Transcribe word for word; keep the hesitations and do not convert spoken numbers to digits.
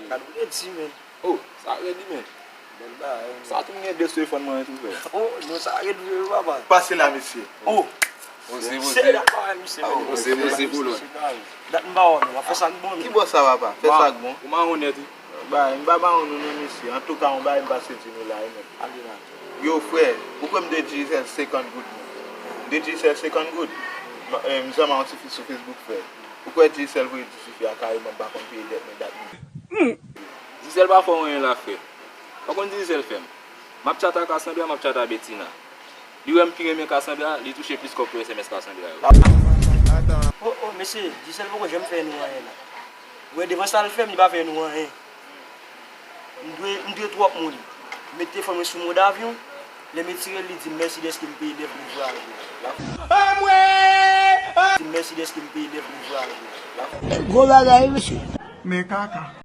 Gad ou te di, men. Oh, sa rèd li, men. Bèl bagay, men. Sa tou gen de telefòn mwen tou, frè. Oh, non, sa rèd vre, wi, papa. Pase la, mesye. Oh, se dat bagay, mesye, men. Poze, poze pou lòt. Dat m pa wè, men. W ap fè sa k bon, men. Ki bò sa, papa? Fè sa k bon. Ou mawon nèt, wi. Bay, m pa mawon nou, non, mesye. Antouka, yon bagay m pase di nou la, wi, men. Ale la. Yo, frè, ou kwè m te di sèl senkant goud, non? M te di sèl senkant goud? M zanmi yon ti fi sou Facebook, frè. Ou kwè di sèl voye di ti fi a kareman m pa konn peye dèt mwen dat mwen. Di sèl pa fè w anyen la, frè. Ou konn di sèl fè m. M ap tchat a Cassandra, m ap tchat a Betina. Li wè m pi renmen Cassandra, li touche plis kòb pou S M S Cassandra yo. Oh, oh, mesye, di sèl poko janm fè nou anyen la. Ou wè devan sa l fè m, li pa fè nou anyen. M dwe, m dwe twòp moun. M met telefòn mwen sou mòd avyon. Lè m retire l, li di m mèsi dèske m peye nèf goud pou l al jwe. Di m mèsi dèske m peye nèf goud pou l al jwe. Gwo bagay, mesye. Men kaka.